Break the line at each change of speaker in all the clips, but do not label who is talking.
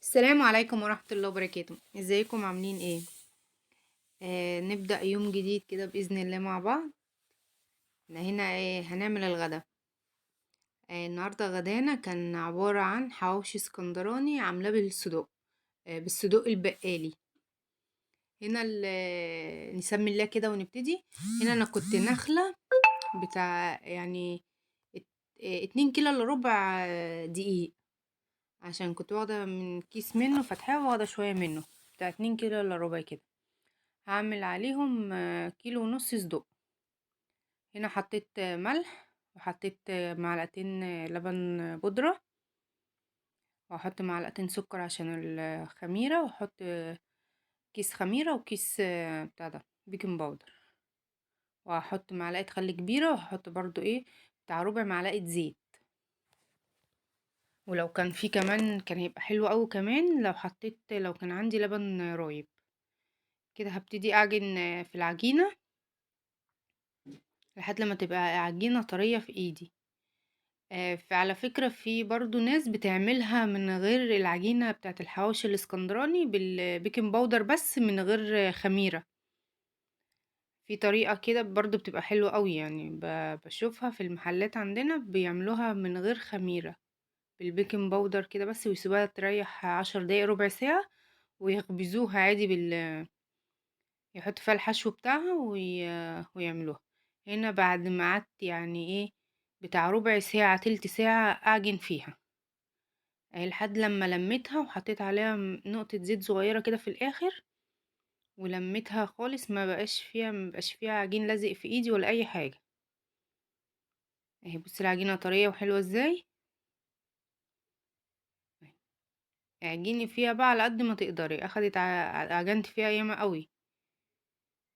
السلام عليكم ورحمة الله وبركاته. ازيكم عاملين ايه؟ نبدأ يوم جديد كده بإذن الله مع بعض. احنا هنا ايه هنعمل الغدا. النهاردة غدانا كان عبارة عن حواوشي اسكندراني عاملاه بالصدق، بالصدق البقالي. هنا نسمي الله كده ونبتدي. هنا انا كنت نخلة بتاع يعني 2 كيلو الا ربع دقيق، عشان كنت واخدة من كيس منه فتحاه واخدة شوية منه بتاع 2 كيلو الا ربع كده. هعمل عليهم كيلو ونص صدق. هنا حطيت ملح وحطيت معلقتين لبن بودرة، وهحط معلقتين سكر عشان الخميرة، واحط كيس خميرة وكيس بتاع ده baking powder، وهحط معلقة خل كبيرة، وهحط برضو ايه بتاع ربع معلقة زيت. ولو كان في كمان كان هيبقى حلو قوي كمان لو حطيت، لو كان عندي لبن رايب كده. هبتدي اعجن في العجينة لحد لما تبقى عجينة طرية في ايدي. فعلى فكرة في برضو ناس بتعملها من غير العجينة بتاعت الحواوشي الاسكندراني بال baking powder بس من غير خميرة. في طريقة كده برضو بتبقى حلوة قوي، يعني بشوفها في المحلات عندنا بيعملوها من غير خميرة بال baking powder كده بس، ويسيبوها تريح 10 دقايق ربع ساعة، ويخبزوها عادي يحطوا فيها الحشو بتاعها ويعملوها. هنا بعد ما قعدت يعني ايه بتاع ربع ساعة تلت ساعة اعجن فيها لحد لما لميتها، وحطيت عليها نقطة زيت صغيرة كده في الاخر، ولميتها خالص، ما بقاش فيها عجين لازق في ايدي ولا اي حاجة. اهي بصي العجينة طرية وحلوة ازاي. اعجني فيها بقى على قد ما تقدري. اخدت عجنت فيها ياما قوي،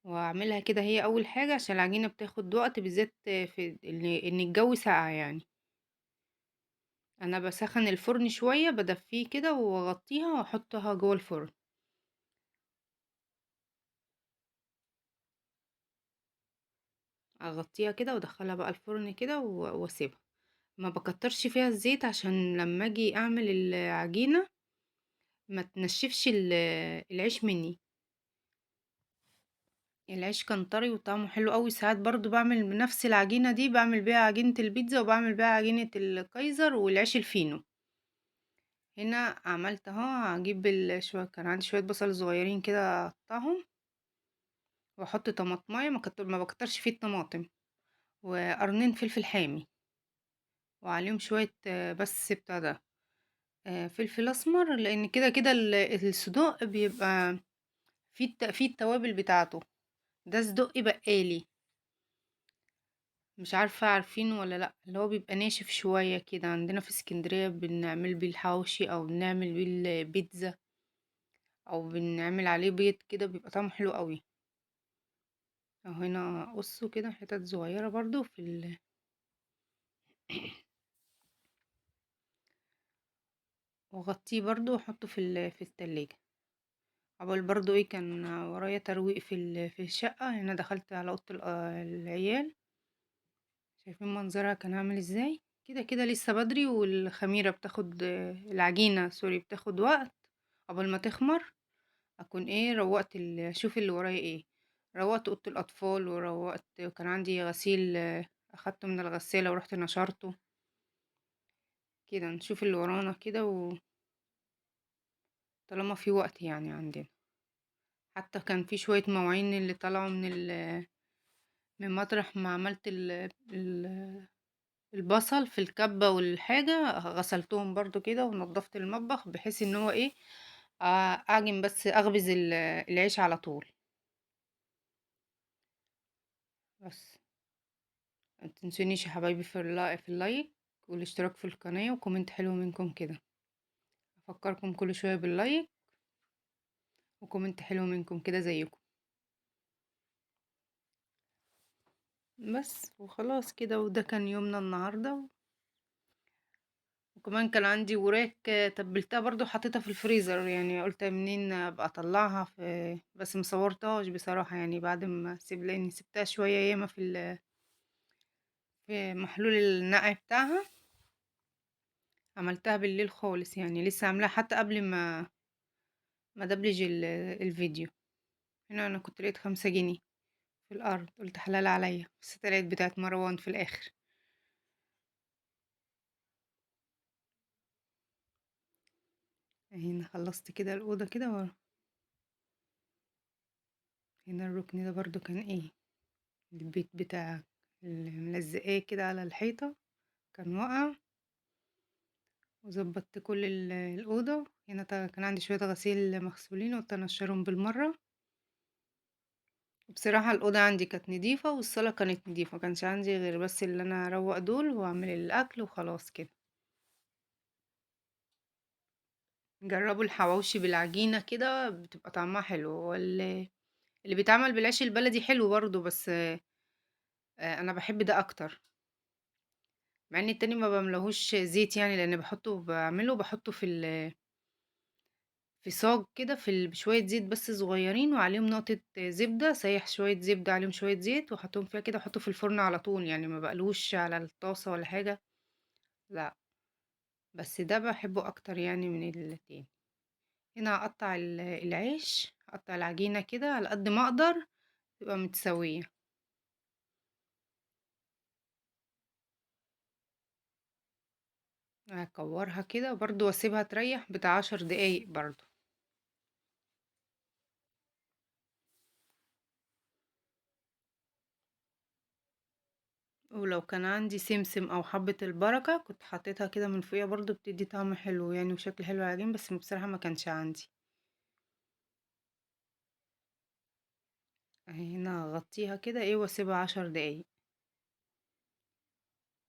واعملها كده هي اول حاجة عشان العجينة بتاخد وقت، بالذات في ان الجو ساقع. يعني انا بسخن الفرن شوية، بدفيه كده واغطيها واحطها جوه الفرن. اغطيها كده وادخلها بقى الفرن كده واسيبها. ما بكترش فيها الزيت عشان لما اجي اعمل العجينة ما تنشفش العيش مني. العيش كان طري وطعمه حلو قوي. ساعات برضو بعمل بنفس العجينة دي، بعمل بيها عجينة البيتزا، وبعمل بيها عجينة الكايزر والعيش الفينو. هنا عملت اهو، هجيب شوية، كان عندي شوية بصل صغيرين كده اقطعهم، واحط طماطمايه، ما بكترش فيه الطماطم، وقرنين فلفل حامي، وعليهم شوية بس بتاع ده فلفل اسمر، لان كده كده الصدوق بيبقى فيه التوابل بتاعته. ده صدق بقالي، مش عارفة عارفينه ولا لأ، اللي هو بيبقى ناشف شوية كده. عندنا في اسكندرية بنعمل بيه الحواوشي، او بنعمل بيه البيتزا، او بنعمل عليه بيض كده، بيبقى طعمه حلو قوي. اهو هنا قصه كده حتت صغيرة برضو في واغطيه برضو واحطه في التلاجة. عقبال برضو ايه كان ورايا ترويق في الشقة. هنا دخلت على اوضة العيال، شايفين منظرها كان عامل ازاي. كده كده لسه بدري، والخميرة بتاخد العجينة سوري بتاخد وقت قبل ما تخمر. اكون ايه روقت اشوف اللي ورايا ايه. روقت اوضة الاطفال، وروقت، وكان عندي غسيل اخدته من الغسالة ورحت نشرته كده. نشوف اللي ورانا كده، طالما في وقت يعني عندنا. حتى كان في شوية مواعين اللي طلعوا من مطرح ما عملت البصل في الكبة والحاجة، غسلتهم برضو كده، ونضفت المطبخ بحيث ان هو ايه اعجن بس اخبز العيش على طول. بس ما تنسونيش يا حبايبي في ال like والاشتراك في القناة، و comment حلو منكم كده. افكركم كل شوية بال like و comment حلو منكم كده زيكم بس وخلاص كده. وده كان يومنا النهاردة. وكمان كان عندي وراك تبلتها برضو وحطيتها في الفريزر، يعني قلت منين ابقى اطلعها في، بس مصورتهاش بصراحة، يعني بعد ما سيب، لاني سبتها شوية ياما في محلول النقع بتاعها. عملتها بالليل خالص، يعني لسه عاملاها حتى قبل ما ادبلج الفيديو. هنا انا كنت لقيت 5 جنيه في الارض، قلت حلال عليا، بس طلعت بتاعت مروان في الاخر. هنا خلصت كده الاوضة كده ورا. هنا الركن ده برضو كان ايه، البيت بتاع اللي ملزقاه كده على الحيطة كان وقع، وظبطت كل الاوضة. هنا كان عندي شوية غسيل مغسولين، قلت انشرهم بالمرة. بصراحة الاوضة عندي كانت نظيفة والصاله كانت نظيفة، ما كانش عندي غير بس اللي انا اروق دول واعمل الاكل وخلاص كده. جربوا الحواوشي بالعجينه كده، بتبقى طعمها حلو. اللي بيتعمل بالعيش البلدي حلو برضو، بس انا بحب ده اكتر، مع ان التاني ما بملهوش زيت يعني، لان بعمله بحطه في صاج كده، بشوية زيت بس صغيرين، وعليهم نقطة زبدة، سايح شوية زبدة عليهم شوية زيت، وحطهم فيها كده، وحطه في الفرن على طول، يعني ما بقلوش على الطاسة ولا حاجة، لا. بس ده بحبه اكتر يعني من التاني. هنا هقطع العيش، هقطع العجينة كده على قد ما اقدر تبقى متساوية. هكورها كده برضو واسيبها تريح بتاع 10 دقايق برضو. ولو كان عندي سمسم او حبة البركة كنت حطيتها كده من فوقيها برضو، بتدي طعم حلو يعني وشكل حلو على العجين، بس بصراحة ما كانش عندي. اهي هنا هغطيها كده ايه واسيبها 10 دقايق.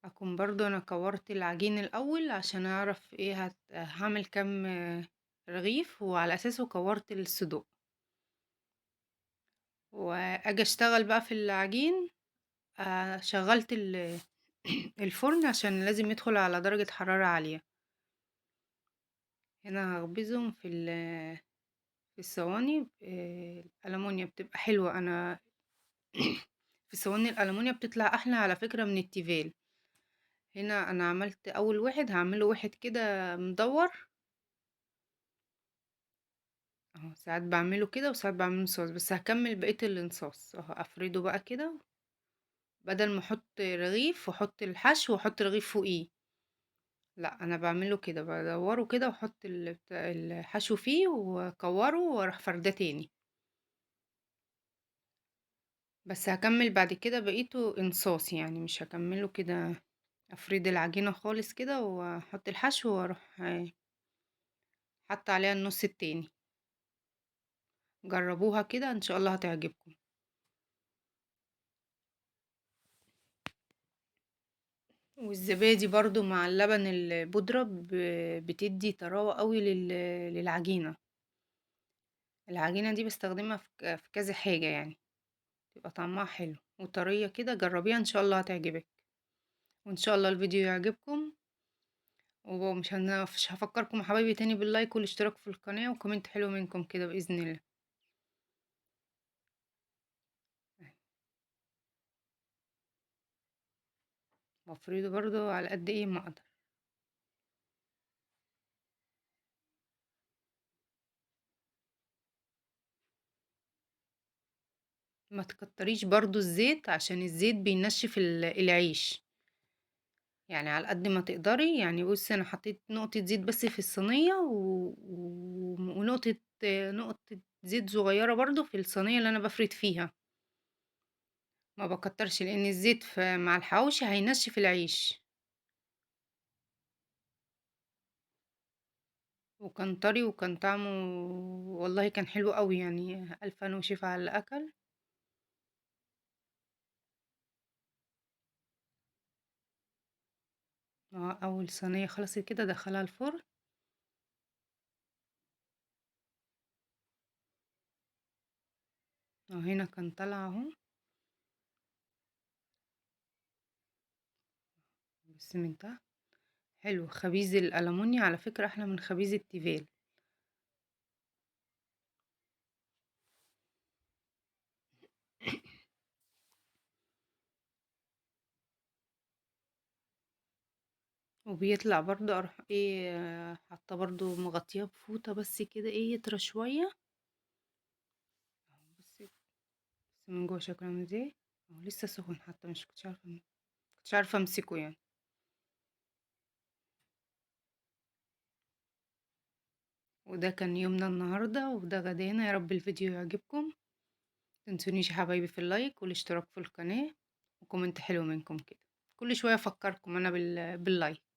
اكون برضو انا كورت العجين الاول عشان اعرف ايه هعمل كام رغيف، وعلى اساسه كورت الصدوق. واجي اشتغل بقى في العجين. شغلت الفرن عشان لازم يدخل على درجة حرارة عالية. هنا هخبزهم في الصواني، الألمونيا بتبقى حلوة. انا في صواني الألمونيا بتطلع احلى على فكرة من التيفال. هنا انا عملت اول واحد، هعمله واحد كده مدور اهو، ساعات بعمله كده وساعات بعمله انصاص، بس هكمل بقية الانصاص اهو. افرده بقى كده، بدل ما احط رغيف واحط الحشو واحط رغيف فوقيه، لا انا بعمله كده، بدوره كده واحط الحشو فيه واكوره واروح فرده تاني. بس هكمل بعد كده بقيته انصاص، يعني مش هكمله كده، افرد العجينة خالص كده واحط الحشو واروح حاطه عليها النص التاني. جربوها كده ان شاء الله هتعجبكم. والزبادي برضو مع اللبن البودرة بتدي طراوة قوي للعجينة. العجينة دي بستخدمها في كذا حاجة يعني، تبقى طعمها حلو وطرية كده. جربيها ان شاء الله هتعجبك، وان شاء الله الفيديو يعجبكم. ومش هفكركم يا حبايبي تاني بال like والاشتراك في القناة و comment حلو منكم كده بإذن الله. بفرده برضو على قد ايه ما اقدر. ما تكتريش برضو الزيت عشان الزيت بينشف العيش، يعني على قد ما تقدري. يعني بصي انا حطيت نقطة زيت بس في الصينية ونقطة نقطة زيت صغيرة برضو في الصينية اللي انا بفرد فيها، ما بكترش لان الزيت مع الحواوشي هينشف العيش. وكان طري وكان طعمه والله كان حلو قوي، يعني الف هنا وشفا على الاكل. اول صينية خلصت كده دخلها الفرن. هنا كان طالع اهو بس من تحت حلو. خبيز الألمونيا على فكرة احلى من خبيز التيفال. وبيطلع برضو اروح ايه حاطه برضو مغطياه بفوطه بس كده ايه يطرى شوية. بصي بس من جوه شكله عامل ازاي، هو لسه سخن حتى، مش كنتش عارفه امسكه يعني. وده كان يومنا النهارده وده غدانا. يا رب الفيديو يعجبكم، متنسونيش يا حبايبي في ال like والاشتراك في القناة و comment حلو منكم كده، كل شوية افكركم انا بال like.